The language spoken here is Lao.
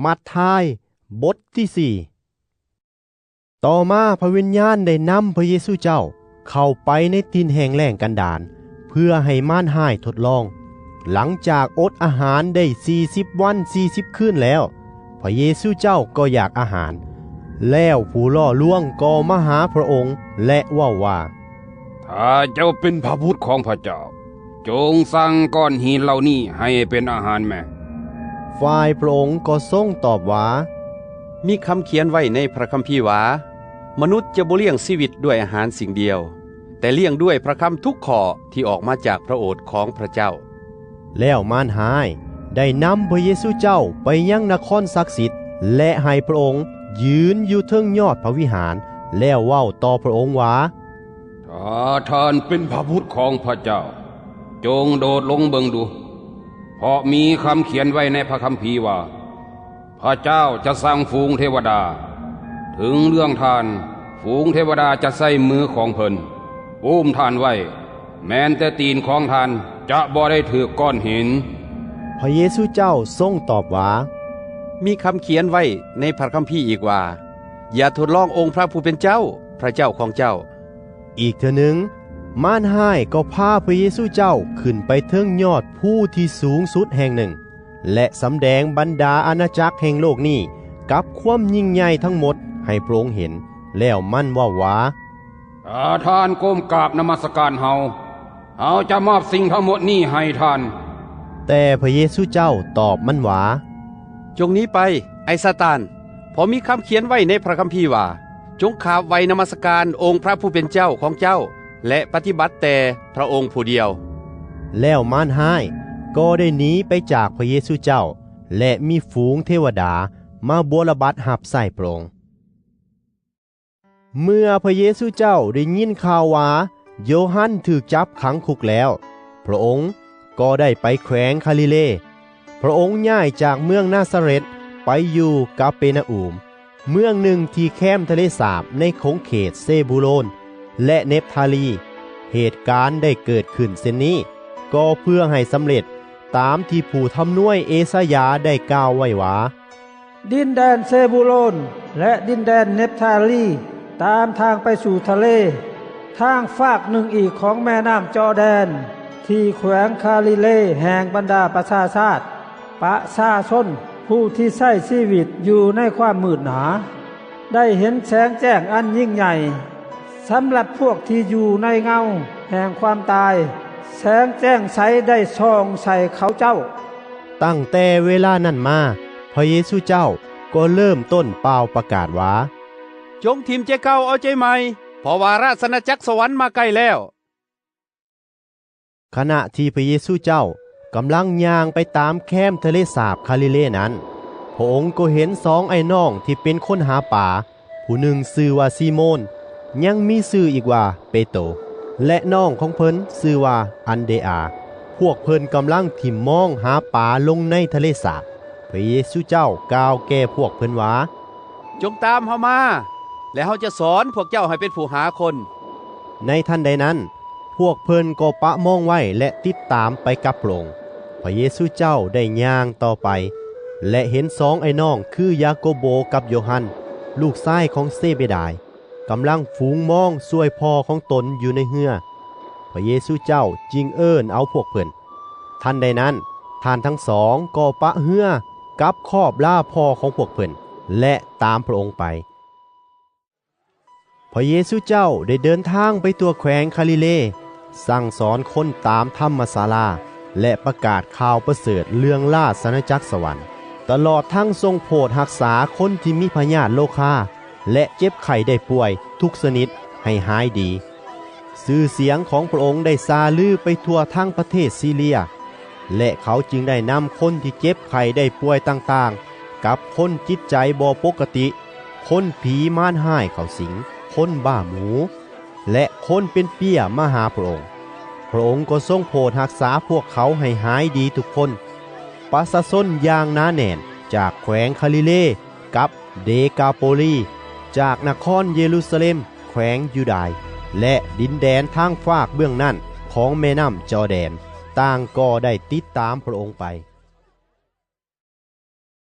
ມັດທາຍ ບົດທີສີ່. ຕໍ່ມາພະວິນຍານໄດ້ນຳພະເຢຊູເຈົ້າເຂົ້າໄປໃນຖິ່ນແຫ້ງແລ້ງກັນດານ ເພື່ອໃຫ້ມານຮ້າຍທົດລອງ. ຫຼັງຈາກອົດອາຫານໄດ້ສີ່ສິບວັນສີ່ສິບຄືນແລ້ວ, ພະເຢຊູເຈົ້າກໍຢາກອາຫານ. ແລ້ວຜູ້ຫຼໍ່ລວງກໍມາຫາພະອົງ ແລະ ເວົ້າວ່າ, ຖ້າເຈົ້າເປັນພະບຸດຂອງພະເຈົ້າ, ຈົ່ງສັ່ງກ້ອນຫີນເຫຼົ່ານີ້ໃຫ້ເປັນອາຫານແມ້. ຝ່າຍພະອົງກໍຊົງຕອບວ່າ, ມີຄຳຂຽນໄວ້ໃນພະຄຳພີວ່າ, ມະນຸດຈະບໍ່ລ້ຽງຊີວິດດ້ວຍອາຫານສິ່ງດຽວ, ແຕ່ລ້ຽງດ້ວຍພະຄຳທຸກຂໍ້ທີ່ອອກມາຈາກພະໂອດຂອງພະເຈົ້າ. ແລ້ວມານຮ້າຍໄດ້ນຳພະເຢຊູເຈົ້າໄປຍັງນະຄອນສັກສິດ ແລະ ໃຫ້ພະອົງຢືນຢູ່ເທິງຍອດພະວິຫານ ແລ້ວເວົ້າຕໍ່ພະອົງວ່າ, ຖ້າທ່ານເປັນພະບຸດຂອງພະເຈົ້າ, ຈົ່ງໂດດລົງເບິ່ງດູ, ເພາະມີຄຳຂຽນໄວ້ໃນພະຄຳພີວ່າ, ພະເຈົ້າຈະສັ່ງຝູງເທວະດາ. ເຖິງເລື່ອງທ່ານ, ຝູງເທວະດາຈະໃຊ້ມືຂອງເພິ່ນອຸ້ມທ່ານໄວ້, ແມ່ນແຕ່ຕີນຂອງທ່ານຈະບໍ່ໄດ້ຖືກກ້ອນຫີນ. ພະເຢຊູເຈົ້າຊົງຕອບວ່າ, ມີຄຳຂຽນໄວ້ໃນພະຄຳພີອີກວ່າ, ຢ່າທົດລອງອົງພະຜູ້ເປັນເຈົ້າ, ພະເຈົ້າຂອງເຈົ້າ. ອີກເທື່ອໜຶ່ງ, ມານຮ້າຍກໍພາພະເຢຊູເຈົ້າຂຶ້ນໄປເທິງຍອດພູທີ່ສູງສຸດແຫ່ງໜຶ່ງ ແລະ ສຳແດງບັນດາອານາຈັກແຫ່ງໂລກນີ້ກັບຄວາມຍິ່ງໃຫຍ່ທັງໝົດໃຫ້ພະອົງເຫັນ, ແລ້ວມັນເວົ້າວ່າ, ຖ້າທ່ານກົ້ມກາບນະມັດສະການເຮົາ, ເຮົາຈະມອບສິ່ງທັງໝົດນີ້ໃຫ້ທ່ານ. ແຕ່ພະເຢຊູເຈົ້າຕອບມັນວ່າ, ຈົ່ງໜີໄປ, ໄອ້ຊາຕານ, ເພາະມີຄຳຂຽນໄວ້ໃນພະຄຳພີວ່າ, ຈົ່ງຂາບໄຫວ້ນະມັດສະການອົງພະຜູ້ເປັນເຈົ້າຂອງເຈົ້າ ແລະ ປະຕິບັດແຕ່ພະອົງຜູ້ດຽວ. ແລ້ວມານຮ້າຍກໍໄດ້ໜີໄປຈາກພະເຢຊູເຈົ້າ ແລະ ມີຝູງເທວະດາມາບົວລະບັດຮັບໃຊ້ພະອົງ. ເມື່ອພະເຢຊູເຈົ້າໄດ້ຍິນຂ່າວວ່າໂຢຮັນຖືກຈັບຂັງຄຸກແລ້ວ, ພະອົງກໍໄດ້ໄປແຂວງຄາລີເລ. ພະອົງຍ້າຍຈາກເມືອງນາຊາເຣດໄປຢູ່ກາເປນາອູມ, ເມືອງໜຶ່ງທີ່ແຄມທະເລສາບໃນຂົງເຂດເຊບູໂລນ ແລະ ເນັບທາລີ. ເຫດການໄດ້ເກີດຂຶ້ນເຊັ່ນນີ້ ກໍເພື່ອໃຫ້ສຳເລັດຕາມທີ່ຜູ້ທຳນວຍເອຊາຍາໄດ້ກ່າວໄວ້ວ່າ, ດິນແດນເຊບູໂລນ ແລະ ດິນແດນເນັບທາລີ, ຕາມທາງໄປສູ່ທະເລ, ທາງຟາກໜຶ່ງອີກຂອງແມ່ນ້ຳຈໍແດນ, ທີ່ແຂວງຄາລີເລແຫ່ງບັນດາປະຊາຊາດ, ປະຊາຊົນຜູ້ທີ່ໃຊ້ຊີວິດຢູ່ໃນຄວາມມືດໜາ ໄດ້ເຫັນແສງແຈ້ງອັນຍິ່ງໃຫຍ່. ສຳລັບພວກທີ່ຢູ່ໃນເງົາແຫ່ງຄວາມຕາຍ, ແສງແຈ້ງໃສໄດ້ສ່ອງໃສ່ເຂົາເຈົ້າ. ຕັ້ງແຕ່ເວລານັ້ນມາ, ພະເຢຊູເຈົ້າກໍເລີ່ມຕົ້ນປ່າວປະກາດວ່າ, ຈົ່ງຖິ້ມໃຈເກົ່າເອົາໃຈໃໝ່, ເພາະວ່າລາຊະອານາຈັກສະຫວັນມາໃກ້ແລ້ວ. ຂະນະທີ່ພະເຢຊູເຈົ້າກຳລັງຍ່າງໄປຕາມແຄມທະເລສາບຄາລີເລນັ້ນ, ພະອົງກໍເຫັນສອງອ້າຍນ້ອງທີ່ເປັນຄົນຫາປາ, ຜູ້ໜຶ່ງຊື່ວ່າຊີໂມນ, ຍັງມີຊື່ອີກວ່າເປໂຕ, ແລະ ນ້ອງຂອງເພິ່ນຊື່ວ່າອັນເດອາ. ພວກເພິ່ນກຳລັງຖິ້ມມອງຫາປາລົງໃນທະເລສາບ. ພະເຢຊູເຈົ້າກ່າວແກ່ພວກເພິ່ນວ່າ, ຈົ່ງຕາມເຮົາມາ, ແລະ ເຮົາຈະສອນພວກເຈົ້າໃຫ້ເປັນຜູ້ຫາຄົນ. ໃນທັນໃດນັ້ນ, ພວກເພິ່ນກໍປະມອງໄວ້ ແລະ ຕິດຕາມໄປກັບພະອົງ. ພະເຢຊູເຈົ້າໄດ້ຍ່າງຕໍ່ໄປ ແລະ ເຫັນສອງອ້າຍນ້ອງຄືຢາໂກໂບກັບໂຢຮັນ, ລູກຊາຍຂອງເຊເບດາຍ, ກຳລັງຝູງມອງຊ່ວຍພໍ່ຂອງຕົນຢູ່ໃນເຮືອ. ພະເຢຊູເຈົ້າຈຶ່ງເອີ້ນເອົາພວກເພິ່ນ. ທັນໃດນັ້ນ, ທ່ານທັງສອງກໍປະເຮືອກັບຄອບລາພໍ່ຂອງພວກເພິ່ນ ແລະ ຕາມພະອົງໄປ. ພະເຢຊູເຈົ້າໄດ້ເດີນທາງໄປທົ່ວແຂວງຄາລີເລ, ສັ່ງສອນຄົນຕາມທຳມະສາລາ ແລະ ປະກາດຂ່າວປະເສີດເລື່ອງລາຊະອານາຈັກສະຫວັນ, ຕະຫຼອດທັງຊົງໂຜດຮັກສາຄົນທີ່ມີພະຍາດໂລຄາ ແລະ ເຈັບໄຂ້ໄດ້ປ່ວຍທຸກຊະນິດໃຫ້ຫາຍດີ. ຊື່ສຽງຂອງພະອົງໄດ້ຊ່າລືໄປທົ່ວທັງປະເທດຊີເລຍ, ແລະ ເຂົາຈຶ່ງໄດ້ນຳຄົນທີ່ເຈັບໄຂ້ໄດ້ປ່ວຍຕ່າງໆ ກັບຄົນຈິດໃຈບໍ່ປົກກະຕິ, ຄົນຜີມານຮ້າຍເຂົ້າສິງ, ຄົນບ້າໝູ ແລະ ຄົນເປັນເປ້ຍມາຫາພະອົງ. ພະອົງກໍຊົງໂຜດຮັກສາພວກເຂົາໃຫ້ຫາຍດີທຸກຄົນ. ປະຊາຊົນຢ່າງໜາແໜ້ນຈາກແຂວງຄາລີເລກັບເດກາໂປລີ, ຈາກນະຄອນເຢຣູຊາເລັມ, ແຂວງຢູດາຍ ແລະ ດິນແດນທາງຟາກເບື້ອງນັ້ນຂອງແມ່ນ້ຳຈໍແດນ, ຕ່າງກໍໄດ້ຕິດຕາມພະອົງໄປ.